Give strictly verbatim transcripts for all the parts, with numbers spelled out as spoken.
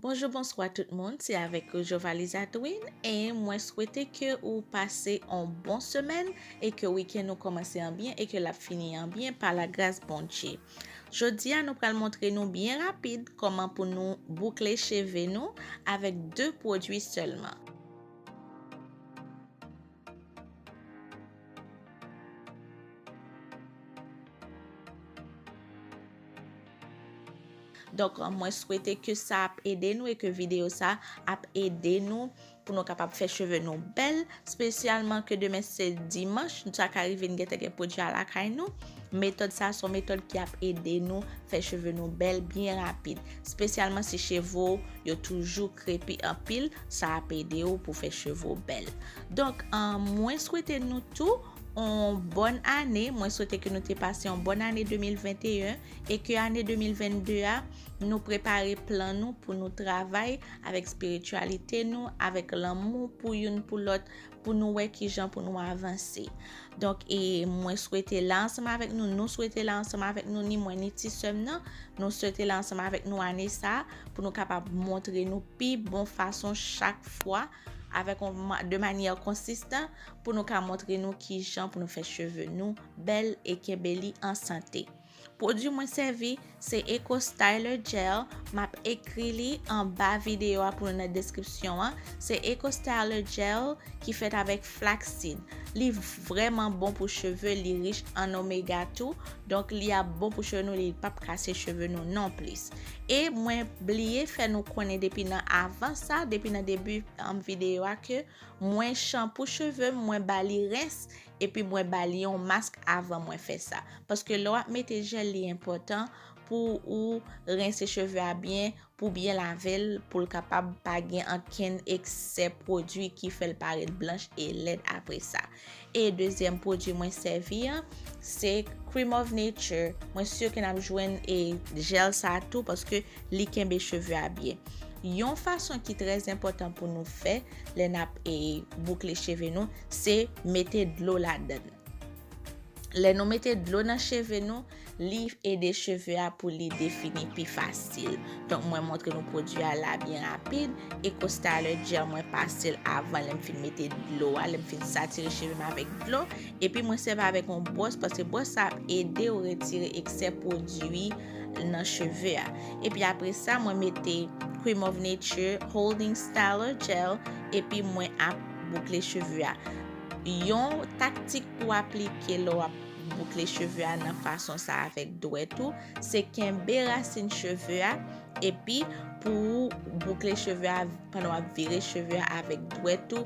Bonjou, bonswa tout moun, se avèk ou Jovalie Zatwin, e mwen swete ke ou pase on bon semèn e ke wikenn ou kòmanse an byen e ke l ap fini an byen pa lagras Bondye. Jodi a, nou pral montre nou byen rapid kòman pou nou boukle cheve nou avèk de pwodui sèlman. Donk, mwen swete ke sa ap ede nou e ke videyo sa ap ede nou pou nou kapab fè cheve nou bèl, espesyalman ke demen se dimanch, sa ka rive n gentan gen pwodui a lakay nou. Metòd sa se yon metòd ki ap ede nou fè cheve nou bèl byen rapid, espesyalman si cheve w yo toujou krepi anpil, sa ap ede w pou fè cheve w bèl. Donk, an, mwen swete nou tou on bòn ane. Mwen swete ke nou te pase on bòn ane de mil venteyen e ke ane de mil vennde a, nou prepare plan nou pou nou travay avèk espirityalite nou, avèk lanmou pou youn pou lòt, pou nou wè kijan pou nou avanse. Donk, e mwen swete la ansanm avèk nou, nou swete la ansanm avèk nou, ni mwen ni ti sè m nan, nou swete la ansanm avèk nou ane sa a, pou nou kapab montre nou pi bon fason chak fwa, avèk on ma-, de manyè konsistan, pou nou ka montre nou kijan pou nou fè cheve nou bèl e kenbe li an sante. Pwodui mwen sèvi se Eco Styler Gel, m ap ekri li anba videyo a pou nou nan deskripsyon an. Se Eco Styler Gel ki fèt avèk flaxseed. Li vrèman bon pou cheve, li rich an omega tou, donk li ap bon pou cheve nou, li p ap kase cheve nou non plis. E mwen bliye fè nou konnen depi nan avan sa, depi nan debi, um, videyo a ke mwen chanpou cheve m, mwen ba li rens, epi mwen ba li yon mask avan mwen fè sa. Paske lè w ap mete jèl, li enpòtan pou ou rense cheve a byen, pou byen lave l, pou l kapab pa gen ankenn eksè pwodui ki fè l parèt blanch e lèd apre sa. E dezyèm pwodui mwen sèvi an, se Cream of Nature. Mwen si ke n ap jwenn, e, jèl sa tou, paske li kenbe cheve a byen. Yon fason ki trè enpòtan pou nou fè lè n ap, e, boukle cheve nou, se mete dlo ladan l. Lè nou mete dlo nan cheve nou, li ede cheve a pou li defini pi fasil. Donk, mwen montre nou pwodui a la byen rapid. Eco Styler Gel, mwen pase l avan lè m fin mete dlo a, lè m fin satire cheve m avèk dlo. Epi mwen sèvi avèk yon bwòs, paske bwòs sa ap ede w retire eksè pwodui nan cheve a. Epi apre sa, mwen mete Cream of Nature Holding Styler Gel, epi mwen ap boukle cheve a. Yon taktik pou aplike lè w ap boukle cheve a nan fason sa avèk dwèt ou, se kenbe rasin cheve a, epi pou ou boukle cheve a pandan w ap vire cheve a avèk dwèt ou,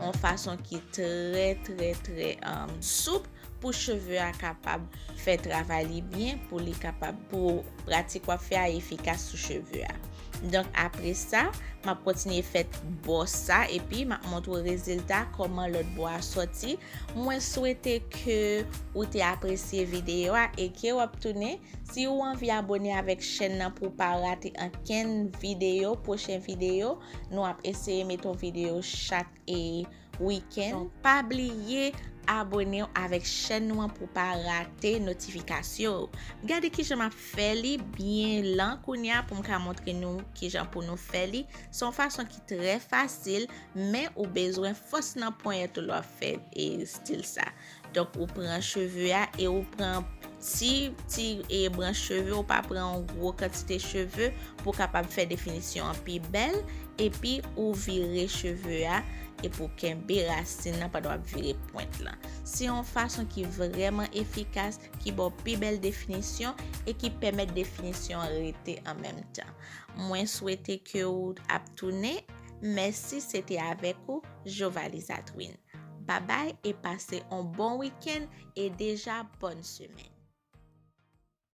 yon fason ki trè, trè, trè, um, soup pou cheve a kapab fè travay li byen, pou li kapab, pou pratik w ap fè a efikas sou cheve a. Donk, apre sa, m ap kontinye fè bò sa, epi m ap montre w rezilta kòman lòt bò a sòti. Mwen swete ke ou te apresye videyo a e ke w ap tounen. Si ou anvi abone avèk chèn nan pou w pa rate ankenn videyo, pwochen videyo, nou ap eseye mete yon videyo chak, e, wikenn. Donk, pa bliye abone w avèk chèn nou an pou w pa rate notifikasyon yo. Gade kijan m ap fè li byen lan kounye a pou m ka montre nou kijan pou nou fè li. Se yon fason ki trè fasil, men ou bezwen fòs nan ponyèt ou lè w ap fè, e, estil sa. Donk, ou pran cheve a e ou pran ti, ti, e, branch cheve, ou pa pran yon gwo kantite cheve pou w kapab fè definisyon an pi bèl, epi ou vire cheve a, epi w kenbe rasin nan pandan w ap vire pwent lan. Se yon fason ki vrèman efikas, ki ba w pi bèl definisyon e ki pèmèt definisyon an rete an menm tan. Mwen swete ke w ap tounen. Mèsi, se te avèk ou, Jovalie Zatwin. Babay e pase on bon wikenn e deja bòn semèn.